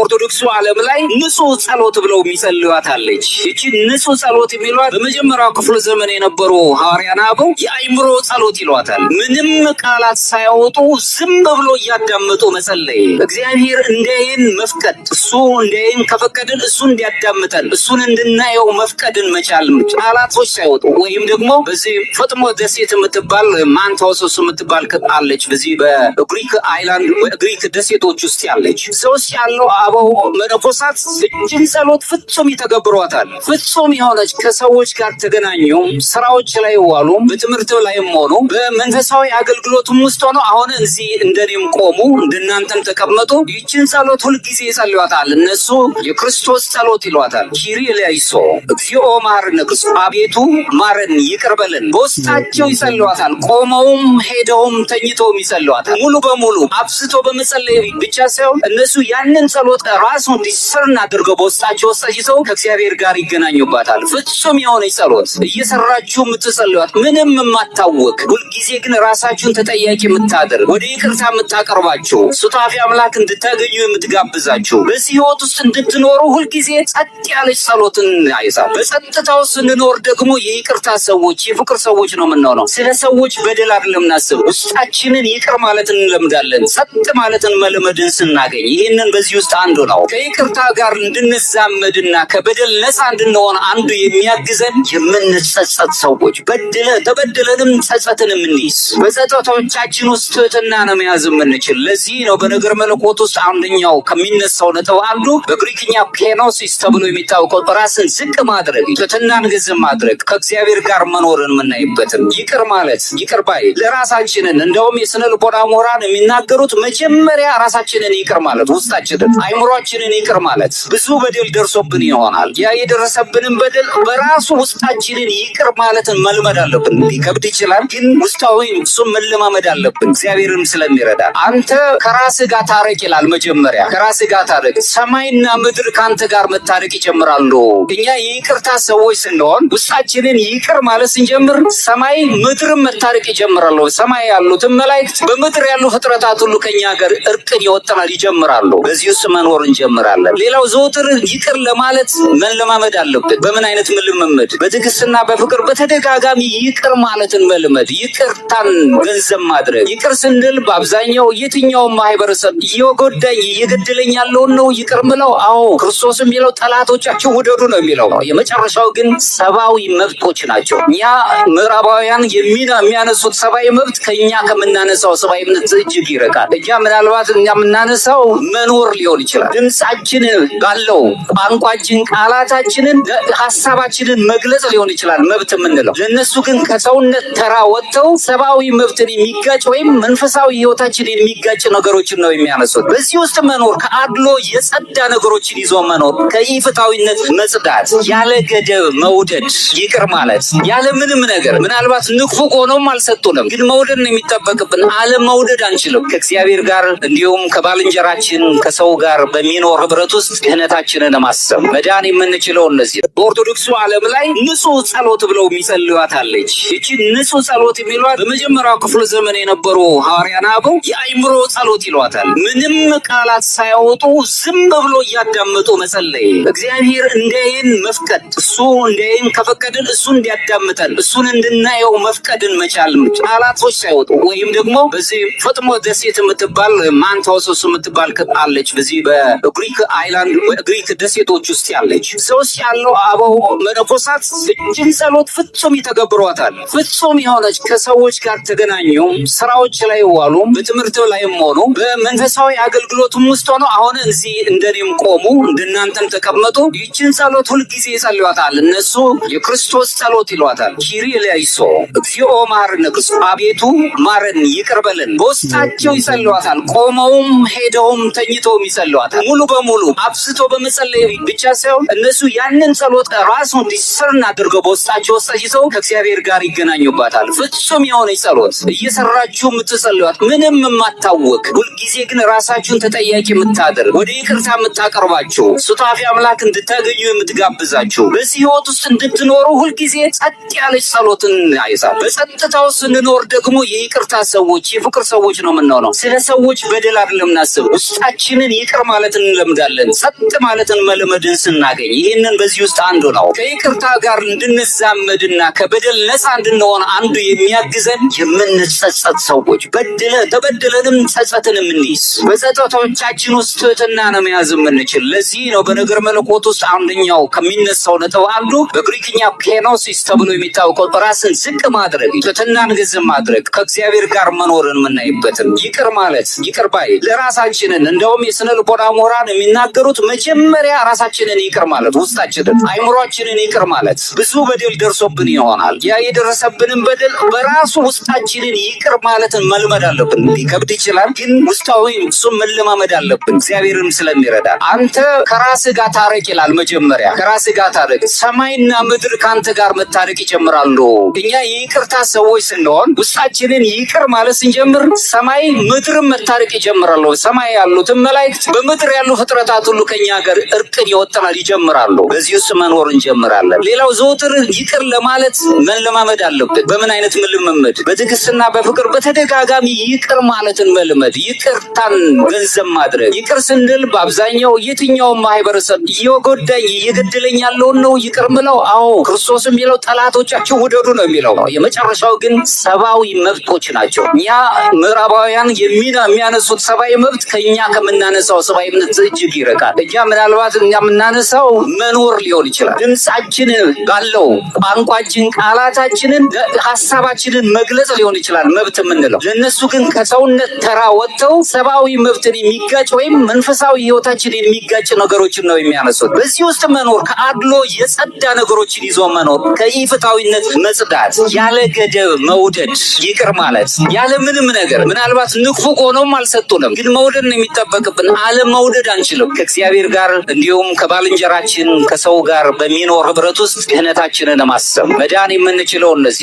በኦርቶዶክሱ ዓለም ላይ ንጹህ ጸሎት ብለው የሚጸልዩት አለች። ይቺ ንጹህ ጸሎት የሚሏት በመጀመሪያው ክፍለ ዘመን የነበሩ ሐዋርያን አበው የአይምሮ ጸሎት ይሏታል። ምንም ቃላት ሳያወጡ ዝም ብሎ እያዳመጡ መጸለይ፣ እግዚአብሔር እንዲያየን መፍቀድ፣ እሱ እንዲያየን ከፈቀድን እሱ እንዲያዳምጠን እሱን እንድናየው መፍቀድን መቻል፣ ቃላቶች ሳይወጡ። ወይም ደግሞ በዚህ ፍጥሞ ደሴት የምትባል ማንታውሶስ የምትባል አለች። በዚህ በግሪክ island፣ ግሪክ ደሴቶች ውስጥ ያለች፣ እዛ ውስጥ ያለው አበው መነኮሳት እጅን ጸሎት ፍጹም ይተገብሯታል። ፍጹም የሆነች ከሰዎች ጋር ተገናኙም፣ ስራዎች ላይ ዋሉ፣ በትምህርት ላይም ሆኑ፣ በመንፈሳዊ አገልግሎትም ውስጥ ሆኖ አሁን እዚህ እንደኔም ቆሙ፣ እንደናንተም ተቀመጡ። ይችን ጸሎት ሁልጊዜ ይጸልዩታል። እነሱ የክርስቶስ ጸሎት ይሏታል። ኪሪ ላይሶ፣ እግዚኦ መሐረነ ክርስቶስ፣ አቤቱ ማረን ይቅር በለን። በውስጣቸው ይጸልዩታል። ቆመውም ሄደውም ተኝተውም ይጸልዩታል። ሙሉ በሙሉ አብዝቶ በመጸለይ ብቻ ሳይሆን እነሱ ያንን ጸሎት ራሱ discern አድርገው በውስጣቸው ውስጥ ይዘው ከእግዚአብሔር ጋር ይገናኙባታል። ፍጹም የሆነች ጸሎት እየሰራችሁ የምትጸልዩት፣ ምንም የማታወቅ፣ ሁልጊዜ ግን ራሳችሁን ተጠያቂ የምታደርግ፣ ወደ ይቅርታ የምታቀርባችሁ፣ ሱታፊ አምላክ እንድታገኙ የምትጋብዛችሁ፣ በዚህ ህይወት ውስጥ እንድትኖሩ ሁልጊዜ ጸጥ ያለች ጸሎትን አይዛል። በጸጥታ ውስጥ ስንኖር ደግሞ የይቅርታ ሰዎች፣ የፍቅር ሰዎች ነው የምንሆነው። ስለ ሰዎች በደል አይደለም እናስብ፣ ውስጣችንን ይቅር ማለት እንለምዳለን። ጸጥ ማለትን መልመድን ስናገኝ ይህንን በዚህ ውስጥ አንዱ ነው። ከይቅርታ ጋር እንድንዛመድና ከበደል ነፃ እንድንሆን አንዱ የሚያግዘን የምንጸጸት ሰዎች፣ በድለ ተበድለንም ጸጸትን የምንይዝ፣ በጸጸቶቻችን ውስጥ ትህትና ነው መያዝ የምንችል። ለዚህ ነው በነገር መለኮት ውስጥ አንደኛው ከሚነሳው ነጥብ አንዱ በግሪክኛ ኬኖሲስ ተብሎ የሚታወቀው ራስን ዝቅ ማድረግ፣ ትህትናን ገንዘብ ማድረግ፣ ከእግዚአብሔር ጋር መኖርን የምናይበትም ይቅር ማለት፣ ይቅር ባይ ለራሳችንን። እንደውም የስነ ልቦና ምሁራን የሚናገሩት መጀመሪያ ራሳችንን ይቅር ማለት፣ ውስጣችንን አይምሯችንን ይቅር ማለት። ብዙ በደል ደርሶብን ይሆናል። ያ የደረሰብንን በደል በራሱ ውስጣችንን ይቅር ማለትን መልመድ አለብን። ሊከብድ ይችላል፣ ግን ውስጣዊ እሱም መለማመድ አለብን። እግዚአብሔርም ስለሚረዳ አንተ ከራስህ ጋር ታረቅ ይላል። መጀመሪያ ከራስህ ጋር ታረቅ፣ ሰማይና ምድር ከአንተ ጋር መታረቅ ይጀምራሉ። እኛ የይቅርታ ሰዎች ስንሆን፣ ውስጣችንን ይቅር ማለት ስንጀምር ሰማይ ምድርም መታረቅ ይጀምራሉ። ሰማይ ያሉትን መላእክት፣ በምድር ያሉ ፍጥረታት ሁሉ ከኛ ጋር እርቅን ይወጥናል ይጀምራሉ። በዚህ ውስጥ መኖር እንጀምራለን። ሌላው ዘውትር ይቅር ለማለት መለማመድ አለብን። በምን አይነት መልመድ? በትዕግስትና በፍቅር በተደጋጋሚ ይቅር ማለትን መልመድ፣ ይቅርታን ገንዘብ ማድረግ። ይቅር ስንል በአብዛኛው የትኛውም ማህበረሰብ እየጎዳኝ እየገደለኝ ያለውን ነው ይቅር ምለው። አዎ፣ ክርስቶስ የሚለው ጠላቶቻችሁ ውደዱ ነው የሚለው። የመጨረሻው ግን ሰብአዊ መብቶች ናቸው። እኛ ምዕራባውያን የሚያነሱት ሰብአዊ መብት ከኛ ከምናነሳው ሰብአዊ መብት እጅግ ይርቃል። እኛ ምናልባት እኛ የምናነሳው መኖር ሊሆን ይችላል። ድምፃችን ባለው ቋንቋችን፣ ቃላታችንን፣ ሀሳባችንን መግለጽ ሊሆን ይችላል መብት የምንለው። ለእነሱ ግን ከሰውነት ተራ ወጥተው ሰብአዊ መብትን የሚጋጭ ወይም መንፈሳዊ ህይወታችንን የሚጋጭ ነገሮችን ነው የሚያነሱት። በዚህ ውስጥ መኖር፣ ከአድሎ የጸዳ ነገሮችን ይዞ መኖር፣ ከኢፍትሐዊነት መጽዳት፣ ያለ ገደብ መውደድ፣ ይቅር ማለት ያለ ምንም ነገር። ምናልባት ንፉግ ሆነውም አልሰጡንም፣ ግን መውደድ ነው የሚጠበቅብን። አለመውደድ አንችልም። ከእግዚአብሔር ጋር እንዲሁም ከባልንጀራችን ከሰው ጋር በሚኖር ህብረት ውስጥ ድህነታችንን ማሰብ መዳን የምንችለው እነዚህ። በኦርቶዶክሱ ዓለም ላይ ንጹህ ጸሎት ብለው የሚጸልዩት አለች። ይቺ ንጹህ ጸሎት የሚሏት በመጀመሪያው ክፍለ ዘመን የነበሩ ሐዋርያን አበው የአይምሮ ጸሎት ይሏታል። ምንም ቃላት ሳያወጡ ዝም ብሎ እያዳመጡ መጸለይ፣ እግዚአብሔር እንዲያየን መፍቀድ፣ እሱ እንዲያየን ከፈቀድን እሱ እንዲያዳምጠን እሱን እንድናየው መፍቀድን መቻል፣ ቃላቶች ሳይወጡ። ወይም ደግሞ በዚህ ፍጥሞ ደሴት የምትባል ማንታውሶስ የምትባል አለች። በዚህ በግሪክ island፣ ግሪክ ደሴቶች ውስጥ ያለች፣ እዛ ውስጥ ያለው አበው መነኮሳት እጅን ጸሎት ፍጹም ይተገብሯታል። ፍጹም የሆነች ከሰዎች ጋር ተገናኙም፣ ስራዎች ላይ ዋሉ፣ በትምህርት ላይም ሆኑ፣ በመንፈሳዊ አገልግሎትም ውስጥ ሆኖ አሁን እዚህ እንደኔም ቆሙ፣ እንደናንተም ተቀመጡ። ይችን ጸሎት ሁልጊዜ ይጸልዩታል። እነሱ የክርስቶስ ጸሎት ይሏታል። ኪሪ ላይሶ፣ እግዚኦ መሐረነ ክርስቶስ፣ አቤቱ ማረን ይቅር በለን። በውስጣቸው ይጸልዩታል። ቆመውም ሄደውም ተኝተውም ይጸልዩታል። ሙሉ በሙሉ አብዝቶ በመጸለይ ብቻ ሳይሆን እነሱ ያንን ጸሎት ራሱ discern አድርገው በውስጣቸው ውስጥ ይዘው ከእግዚአብሔር ጋር ይገናኙባታል። ፍጹም የሆነች ጸሎት እየሰራችሁ የምትጸልዩት፣ ምንም የማታወቅ፣ ሁልጊዜ ግን ራሳችሁን ተጠያቂ የምታደርግ፣ ወደ ይቅርታ የምታቀርባችሁ፣ ሱታፊ አምላክ እንድታገኙ የምትጋብዛችሁ፣ በዚህ ህይወት ውስጥ እንድትኖሩ ሁልጊዜ ጸጥ ያለች ጸሎትን አይዛል። በጸጥታ ውስጥ ስንኖር ደግሞ የይቅርታ ሰዎች፣ የፍቅር ሰዎች ነው የምንሆነው። ስለ ሰዎች በደል አይደለም እናስብ፣ ውስጣችንን ይቅር ማለት ማለት እንለምዳለን። ጸጥ ማለትን መልመድን ስናገኝ ይህንን በዚህ ውስጥ አንዱ ነው። ከይቅርታ ጋር እንድንዛመድና ከበደል ነፃ እንድንሆን አንዱ የሚያግዘን የምንጸጸት ሰዎች ተበድለንም ጸጸትን የምንይዝ፣ በጸጸቶቻችን ውስጥ ትህትና ነው መያዝ የምንችል። ለዚህ ነው በነገር መለኮት ውስጥ አንደኛው ከሚነሳው ነጥብ አንዱ በግሪክኛ ኬኖሲስ ተብሎ የሚታወቀው ራስን ዝቅ ማድረግ፣ ትህትናን ገንዘብ ማድረግ፣ ከእግዚአብሔር ጋር መኖርን የምናይበትም ይቅር ማለት፣ ይቅር ባይ ለራሳችንን፣ እንደውም የስነ ልቦና ምሁራን የሚናገሩት መጀመሪያ ራሳችንን ይቅር ማለት፣ ውስጣችንን አይምሯችንን ይቅር ማለት። ብዙ በደል ደርሶብን ይሆናል። ያ የደረሰብንን በደል በራሱ ውስጣችንን ይቅር ማለትን መልመድ አለብን። ሊከብድ ይችላል፣ ግን ውስጣዊ እሱም መለማመድ አለብን። እግዚአብሔርም ስለሚረዳ አንተ ከራስህ ጋር ታረቅ ይላል። መጀመሪያ ከራስህ ጋር ታረቅ፣ ሰማይና ምድር ከአንተ ጋር መታረቅ ይጀምራሉ። እኛ የይቅርታ ሰዎች ስንሆን፣ ውስጣችንን ይቅር ማለት ስንጀምር ሰማይ ምድርም መታረቅ ይጀምራሉ። ሰማይ ያሉትን መላእክት፣ በምድር ያሉ ፍጥረታት ሁሉ ከኛ ጋር እርቅን ይወጥናል ይጀምራሉ። በዚህ ውስጥ መኖር እንጀምራለን። ሌላው ዘውትር ይቅር ለማለት መለማመድ አለብን። በምን አይነት ልምምድ? በትዕግስትና በፍቅር በተደጋጋሚ ይቅር ማለትን መልመድ፣ ይቅርታን ገንዘብ ማድረግ። ይቅር ስንል በአብዛኛው የትኛውም ማህበረሰብ እየጎዳኝ እየገደለኝ ያለውን ነው ይቅር ምለው። አዎ፣ ክርስቶስ የሚለው ጠላቶቻችሁ ውደዱ ነው የሚለው። የመጨረሻው ግን ሰብአዊ መብቶች ናቸው። እኛ ምዕራባውያን የሚያነሱት ሰብአዊ መብት ከኛ ከምናነሳው ሰብአዊ መብት እጅግ ይርቃል። እኛ ምናልባት እኛ የምናነሳው መኖር ሊሆን ይችላል። ድምፃችን ባለው ቋንቋችን፣ ቃላታችንን፣ ሀሳባችንን መግለጽ ሊሆን ይችላል መብት የምንለው። ለእነሱ ግን ከሰውነት ተራ ወጥተው ሰብአዊ መብትን የሚጋጭ ወይም መንፈሳዊ ህይወታችንን የሚጋጭ ነገሮችን ነው የሚያነሱት። በዚህ ውስጥ መኖር፣ ከአድሎ የጸዳ ነገሮችን ይዞ መኖር፣ ከኢፍትሐዊነት መጽዳት፣ ያለ ገደብ መውደድ፣ ይቅር ማለት ያለ ምንም ነገር፣ ምናልባት ንፉግ ሆነውም አልሰጡንም፣ ግን መውደድ ነው የሚጠበቅብን። አለመውደድ አንችልም። ከእግዚአብሔር ጋር እንዲሁም ከባልንጀራችን ከሰው ጋር በሚኖር ህብረት ውስጥ ድህነታችንን ማሰብ መዳን የምንችለው እነዚህ